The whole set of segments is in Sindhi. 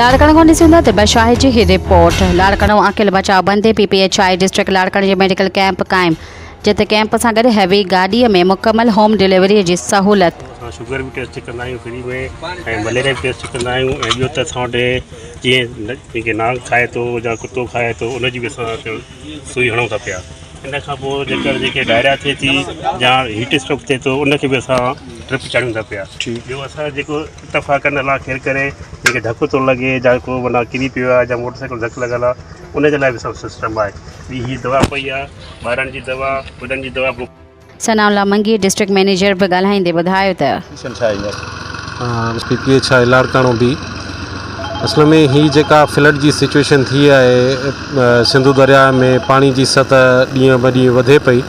لاڙڪاڻو کان ڏسون ٿا دلبر شاهه جي هي رپورٽ لاڙڪاڻو عاقل بچاء بند تي P P H I district لاڙڪاڻي جي ميڊيڪل ڪئمپ قائم جتي ڪئمپ سان گڏ هيوي گاڏي ۾ مڪمل هوم ڊليوري جي سهولت. اسان شگر به ٽيسٽ ڪندا آهيون فري ۾ ۽ مليريا به ٽيسٽ ڪندا آهيون ۽ ٻيو ته اسان وٽ جيئن جنهن کي نانگ کائي ٿو يا ڪتو کائي ٿو ان جي به اسان سوئي هڻون ٿا پيا ان کان پوء جيڪر جيڪي ڊائريا ٿئي ٿي يا هيٽ اسٽروڪ ٿئي ٿو ان کي به اسان ڊرپ چاڙهيون ٿا پيا ٻيو اسان جيڪو اتفاقن الله خير ڪري جيڪي ڌڪ ٿو لڳي يا ڪو معنيٰ ڪري پيو آهي يا موٽر سائيڪل ڌڪ لڳل آهي ان جي لاء به سڀ سسٽم آهي ٻي هي دوا پئي آهي ٻارن جي دوا وڏن جي دوا ثناء الله منگي ڊسٽرڪٽ مئنيجر به ڳالهائيندي ٻڌايو ته. پوزيشن ڇا آهي هينئر؟ P P H I Larkana به اصل ۾ هي جيڪا فلڊ جي سچويشن ٿي آهي سنڌو درياء ۾ پاڻي جي سطح ڏينهن به ڏينهن وڌي پئي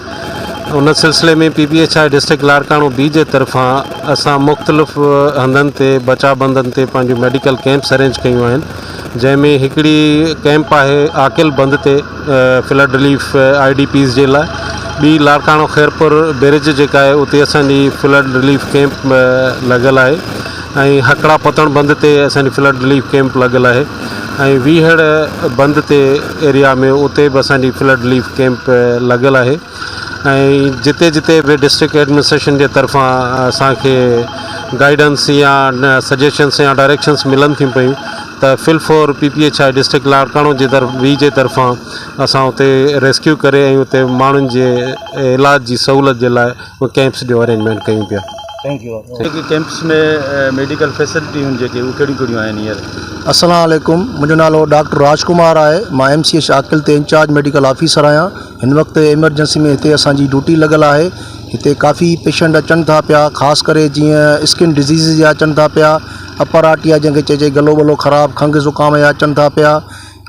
ان سلسلي ۾ P P H I district Larkana B جي طرفان اسان مختلف هنڌن تي بچاء بندن تي پنهنجون ميڊيڪل ڪيمپس ارينج ڪيون آهن جنهن ۾ هڪڙي ڪيمپ آهي عاقل بند تي flood relief I D Ps جي لاء ٻي لاڙڪاڻو خيرپور برج جيڪا آهي اتي اسان جي فلڊ رليف ڪيمپ لڳل آهي ۽ هڪڙا پتڻ بند تي اسان جي فلڊ رليف ڪيمپ لڳل آهي ۽ ويهڙ بند تي ايريا ۾ اتي به اسان جي فلڊ رليف ڪيمپ لڳل آهي ۽ جتي جتي به ڊسٽرڪٽ ايڊمنسٽريشن جي طرفان اسان کي گائيڊنس يا سجيشنس يا ڊائريڪشنس ملن ٿيون پيون ته في الفور P P H I district Larkana جي طرف وي جي طرفان اسان اتي ريسڪيو ڪري ۽ اتي ماڻهن جي علاج جي سهولت جي لاء ڪيمپس جو ارينجمينٽ ڪيون پيا. جيڪي ڪيمپس ۾ ميڊيڪل فيسلٽيون جيڪي اهي ڪهڙيون ڪهڙيون آهن هينئر؟ السلام عليڪم منهنجو نالو ڊاڪٽر راج ڪمار آهي مان ايم سي ايڇ عاقل تي انچارج ميڊيڪل آفيسر آهيان هن وقت ايمرجنسي ۾ هتي اسان جي ڊيوٽي لڳل آهي هتي ڪافي پيشنٽ اچن ٿا پيا خاص ڪري جيئن اسڪن ڊزيز جا اچن ٿا پيا اپر آر ٽي آ جنهن کي چئجي گلو ولو خراب کنگهه زڪام جا اچن ٿا پيا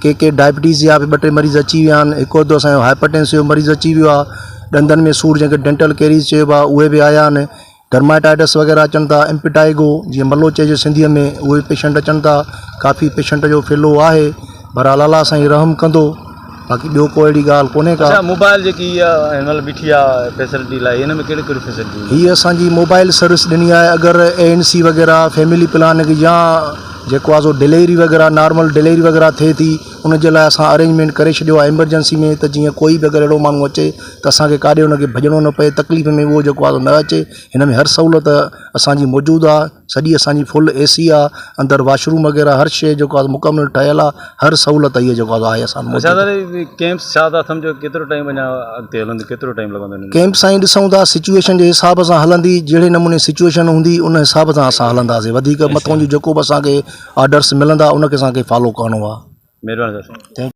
ڪي ڪي ڊائبٽيز جا به ٻه ٽي مريض اچي ويا آهن هڪ اڌ اسان جو هائپرٽينسو جو مريض اچي ويو آهي ڏندن ۾ سور جنهن کي ڊينٽل ڪيريز چئبو آهي اهي به آيا آهن ڊرمائٽائٽس وغيره اچن ٿا امپيٽائگو جيئن ملو چئجي سنڌيء ۾ اهي به پيشنٽ اچن ٿا ڪافي پيشنٽ جو فلو آهي بهرحال الله سائين رحم ڪندو باقي ٻيو ڪو اهڙي ڳالهه ڪونهي ڪا. اڇا موبائل جيڪي اها هن مهل بيٺي آ فيسلٽي لاء ان ۾ ڪهڙي ڪهڙي فيسلٽي هوندي. هي اسان جي موبائل سروس ڏني آهي اگر اي اين سي وغيره فيملي پلاننگ يا جيڪو آ سو ڊليوري وغيره نارمل ڊليوري وغيره ٿئي ٿي ان جي لاء اسان ارينجمينٽ ڪري ڇڏيو آهي ايمرجنسي ۾ ته جيئن ڪوئي به اگر اهڙو ماڻهو اچي ته اسان کي ڪاڏي ان کي ڀڄڻو نه پئي تڪليف ۾ اهو جيڪو آ سو نه اچي هن ۾ هر سهولت اسان جي موجود آ. سڄي اسان جي فل اي سي آ اندر واش روم وغيره هر شي جيڪو آ مڪمل ٺهيل آ هر سهولت هي جيڪو آهي اسان وٽ اڇا سر ڪيمپس ڇا ٿا سمجهو ڪيترو ٽائيم اڃا اڳتي هلندو ڪيترو ٽائيم لڳندو هن ۾ ڪيمپ سائين ڏسون ٿا سچويشن جي حساب سان هلندي جهڙي نموني سچويشن هوندي ان حساب سان اسان هلنداسي وڌيڪ مٿون جيڪو به اسان کي آرڊرس ملندا ان کي اسان کي فالو ڪرڻو آ مهرباني سر. Thank.